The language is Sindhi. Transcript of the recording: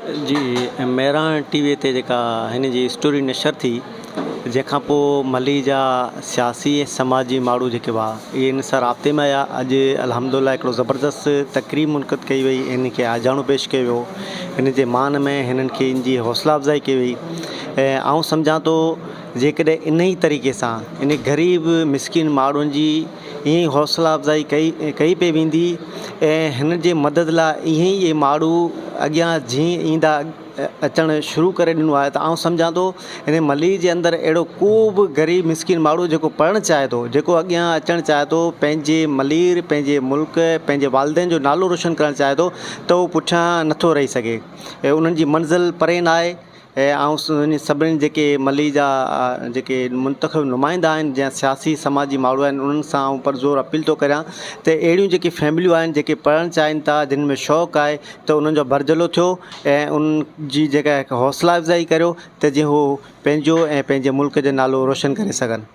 جي مهراڻ ٽي وي تي جيڪا هن جي اسٽوري نشر ٿي جنهن کان پوء ملي جا سياسي ۽ سماجي ماڻهو جيڪي هئا اهي هن سان رابطي ۾ آيا اڄ الحمد الله هڪڙو زبردست تقريب منعقد ڪئي وئي هن کي آجياڻو پيش ڪيو ويو هن جي مان ۾ هنن کي هن جي حوصلا افزائي ڪئي وئي ۽ آئون سمجهان ٿو جيڪڏهن ان ئي طريقي سان ان غريب مسڪين ماڻهن جي ائين ئي حوصلا افزائي ڪئي ڪئي پئي ويندي ۽ هن جي مدد لاء ائين ئي اهي ماڻهو اڳيان جيئن ايندا اچڻ شروع ڪري ڏنو آهي ته آئون سمجهان ٿو هن ملير جي اندر اهڙو ڪو به غريب مسڪين ماڻهو جيڪو پڙهڻ چاهي ٿو جيڪو اڳيان اچڻ چاهي ٿو پنهنجي ملير پنهنجي ملڪ پنهنجي والدين جو نالو روشن ڪرڻ چاهي ٿو ته اهو پٺيان نٿو رهي سگهي ۽ انهن جي منزل پري نه آهي ۽ آئون سڀني جيڪي ملي جا جيڪي منتخب نمائندا آهن يا سياسي سماجي ماڻهو آهن انهن سان آئون پرزور اپيل ٿو ڪريان ته اهڙيون جيڪي فيمليون آهن جيڪي پڙهڻ چاهين ٿا جن ۾ شوق آهي ته انهن جو ڀرجهلو ٿيو ۽ انهن جي جيڪا هڪ حوصلا افزائي ڪريو ته جيئن هو پنهنجو ۽ پنهنجي ملڪ جو نالو روشن ڪري سگهن.